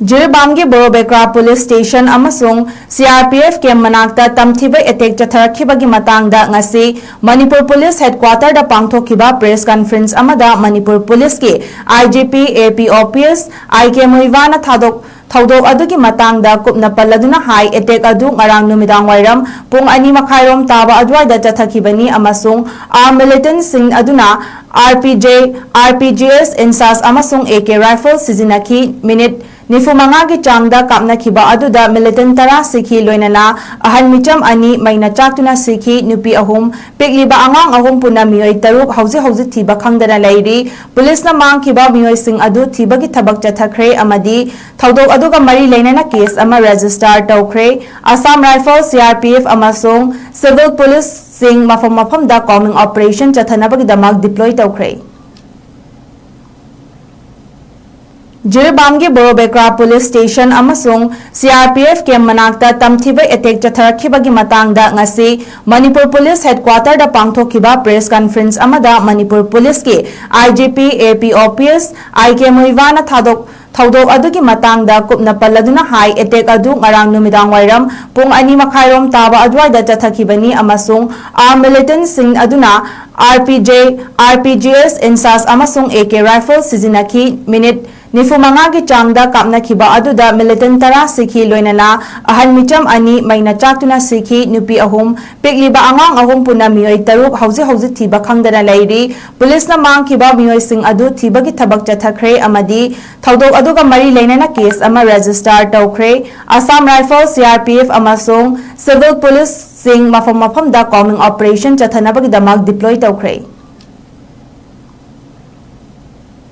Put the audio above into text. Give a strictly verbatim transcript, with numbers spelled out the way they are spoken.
ꯖꯤꯔꯤꯕꯥꯝꯒꯤ ꯕꯣꯔꯣꯕꯦꯀ꯭ꯔꯥ police station ꯑꯃꯁꯨꯡ C R P F camp ꯃꯅꯥꯛꯇ ꯇꯝꯊꯤꯕ attack ꯆꯠꯊꯔꯛꯈꯤꯕꯒꯤ ꯃꯇꯥꯡꯗ ꯉꯁꯤ ꯃꯅꯤꯄꯨꯔ ꯄꯨꯂꯤꯁ ꯍꯦꯗꯀ꯭ꯋꯥꯇꯔꯗ ꯄꯥꯡꯊꯣꯛꯈꯤꯕ ꯄ꯭ꯔꯦꯁ ꯀꯟꯐꯔꯦꯟꯁ ꯑꯃꯗ ꯃꯅꯤꯄꯨꯔ ꯄꯨꯂꯤꯁꯀꯤ ꯑꯥꯏ ꯖꯤ ꯄꯤ, ꯑꯦ ꯄꯤ ꯑꯣ ꯄꯤ ꯑꯦꯁ, ꯑꯥꯏ ꯀꯦ ꯃꯨꯏꯕꯥꯅ ꯊꯥꯗꯣꯛ ꯊꯧꯗꯣꯛ ꯑꯗꯨꯒꯤ ꯃꯇꯥꯡꯗ ꯀꯨꯞꯅ ꯄꯜꯂꯗꯨꯅ ꯍꯥꯏ, ꯑꯦꯇꯦꯛ ꯑꯗꯨ ꯉꯔꯥꯡ ꯅꯨꯃꯤꯗꯥꯡ ꯋꯥꯏꯔꯝ ꯄꯨꯡ ꯑꯅꯤ ꯃꯈꯥꯏꯔꯣꯝ ꯇꯥꯕ ꯑꯗꯨꯋꯥꯏꯗ ꯆꯠꯊꯈꯤꯕꯅꯤ ꯑꯃꯁꯨꯡ ꯑꯥꯔꯝ ꯃꯤꯂꯤꯇꯦꯟꯠꯁꯤꯡ ꯑꯗꯨꯅ R P J, R P G S, ꯏꯟꯁꯥꯁ ꯑꯃꯁꯨꯡ ꯑꯦ ꯀꯦ ꯔꯥꯏꯐꯜ ꯁꯤꯖꯤꯟꯅꯈꯤ꯫ ꯃꯤꯅꯤꯠ ꯅꯤꯐꯨ ꯃꯉꯥꯒꯤ ꯆꯥꯡꯗ ꯀꯥꯞꯅꯈꯤꯕ ꯑꯗꯨꯗ ꯃꯤꯂꯤꯇꯦꯟꯠ ꯇꯔꯥ ꯁꯤꯈꯤ, ꯂꯣꯏꯅꯅ ꯑꯍꯟ ꯃꯤꯆꯝ ꯑꯅꯤ ꯃꯩꯅ ꯆꯥꯛꯇꯨꯅ ꯁꯤꯈꯤ, ꯅꯨꯄꯤ ꯑꯍꯨꯝ, ꯄꯤꯛꯂꯤꯕ ꯑꯉꯥꯡ ꯑꯍꯨꯝ ꯄꯨꯟꯅ ꯃꯤꯑꯣꯏ ꯇꯔꯨꯛ ꯍꯧꯖꯤꯛ ꯍꯧꯖꯤꯛ ꯊꯤꯕ ꯈꯪꯗꯅ ꯂꯩꯔꯤ꯫ ꯄꯨꯂꯤꯁꯅ ꯃꯥꯡꯈꯤꯕ ꯃꯤꯑꯣꯏꯁꯤꯡ ꯑꯗꯨ ꯊꯤꯕꯒꯤ ꯊꯕꯛ ꯆꯠꯊꯈ꯭ꯔꯦ ꯑꯃꯗꯤ ꯊꯧꯗꯣꯛ ꯑꯗꯨꯒ ꯃꯔꯤ ꯂꯩꯅꯅ ꯀꯦꯁ ꯑꯃ ꯔꯦꯖꯤꯁꯇꯥꯔ ꯇꯧꯈ꯭ꯔꯦ꯫ Assam rifle, C R P F ꯑꯃꯁꯨꯡ ꯁꯤꯚꯤꯜ ꯄꯨꯂꯤꯁꯁꯤꯡ ꯃꯐꯝ ꯃꯐꯝꯗ ꯀꯣꯝꯕꯤꯡ ꯑꯣꯄꯔꯦꯁꯟ ꯆꯠꯊꯅꯕꯒꯤꯗꯃꯛ ꯗꯤꯄ꯭ꯂꯣꯏ ꯇꯧꯈ꯭ꯔꯦ꯫ ꯖꯤꯔꯤꯕꯥꯝꯒꯤ ꯕꯣꯔꯣꯕꯦꯀ꯭ꯔꯥ ꯄꯨꯂꯤꯁ ꯁ꯭ꯇꯦꯁꯟ ꯑꯃꯁꯨꯡ C R P F camp ꯃꯅꯥꯛꯇ ꯇꯝꯊꯤꯕ ꯑꯦꯇꯦꯛ ꯆꯠꯊꯔꯛꯈꯤꯕꯒꯤ ꯃꯇꯥꯡꯗ ꯉꯁꯤ ꯃꯅꯤꯄꯨꯔ ꯄꯨꯂꯤꯁ ꯍꯦꯗꯀ꯭ꯋꯥꯇꯔꯗ ꯄꯥꯡꯊꯣꯛꯈꯤꯕ ꯄ꯭ꯔꯦꯁ ꯀꯟꯐꯔꯦꯟꯁ ꯑꯃꯗ ꯃꯅꯤꯄꯨꯔ ꯄꯨꯂꯤꯁꯀꯤ ꯑꯥꯏ ꯖꯤ ꯄꯤ, ꯑꯦ ꯄꯤ ꯑꯣ ꯄꯤ ꯑꯦꯁ, ꯑꯥꯏ ꯀꯦ ꯃꯨꯏꯕꯥꯅ ꯊꯥꯗꯣꯛ ꯊꯧꯗꯣꯛ ꯑꯗꯨꯒꯤ ꯃꯇꯥꯡꯗ ꯀꯨꯞꯅ ꯄꯜꯂꯗꯨꯅ ꯍꯥꯏ, ꯑꯦꯇꯦꯛ ꯑꯗꯨ ꯉꯔꯥꯡ ꯅꯨꯃꯤꯗꯥꯡ ꯋꯥꯏꯔꯝ ꯄꯨꯡ ꯑꯅꯤ ꯃꯈꯥꯏꯔꯣꯝ ꯇꯥꯕ ꯑꯗꯨꯋꯥꯏꯗ ꯆꯠꯊꯈꯤꯕꯅꯤ ꯑꯃꯁꯨꯡ ꯑꯥꯔꯝ ꯃꯤꯂꯤꯇꯦꯟꯠꯁꯤꯡ ꯑꯗꯨꯅ R P J, R P G S, ꯏꯟꯁꯥꯁ ꯑꯃꯁꯨꯡ ꯑꯦ ꯀꯦ ꯔꯥꯏꯐꯜ ꯁꯤꯖꯤꯟꯅꯈꯤ꯫ ꯃꯤꯅꯤꯠ ꯅꯤꯐꯨ ꯃꯉꯥꯒꯤ ꯆꯥꯡꯗ ꯀꯥꯞꯅꯈꯤꯕ ꯑꯗꯨꯗ ꯃꯤꯂꯤꯇꯦꯟꯠ ꯇꯔꯥ ꯁꯤꯈꯤ, ꯂꯣꯏꯅꯅ ꯑꯍꯟ ꯃꯤꯆꯝ ꯑꯅꯤ ꯃꯩꯅ ꯆꯥꯛꯇꯨꯅ ꯁꯤꯈꯤ, ꯅꯨꯄꯤ ꯑꯍꯨꯝ, ꯄꯤꯛꯂꯤꯕ ꯑꯉꯥꯡ ꯑꯍꯨꯝ ꯄꯨꯟꯅ ꯃꯤꯑꯣꯏ ꯇꯔꯨꯛ ꯍꯧꯖꯤꯛ ꯍꯧꯖꯤꯛ ꯊꯤꯕ ꯈꯪꯗꯅ ꯂꯩꯔꯤ꯫ ꯄꯨꯂꯤꯁꯅ ꯃꯥꯡꯈꯤꯕ ꯃꯤꯑꯣꯏꯁꯤꯡ ꯑꯗꯨ ꯊꯤꯕꯒꯤ ꯊꯕꯛ ꯆꯠꯊꯈ꯭ꯔꯦ ꯑꯃꯗꯤ ꯊꯧꯗꯣꯛ ꯑꯗꯨꯒ ꯃꯔꯤ ꯂꯩꯅꯅ ꯀꯦꯁ ꯑꯃ ꯔꯦꯖꯤꯁꯇꯥꯔ ꯇꯧꯈ꯭ꯔꯦ꯫ Assam rifle, C R P F ꯑꯃꯁꯨꯡ ꯁꯤꯚꯤꯜ ꯄꯨꯂꯤꯁꯁꯤꯡ ꯃꯐꯝ ꯃꯐꯝꯗ ꯀꯣꯝꯕꯤꯡ ꯑꯣꯄꯔꯦꯁꯟ ꯆꯠꯊꯅꯕꯒꯤꯗꯃꯛ ꯗꯤꯄ꯭ꯂꯣꯏ ꯇꯧꯈ꯭ꯔꯦ꯫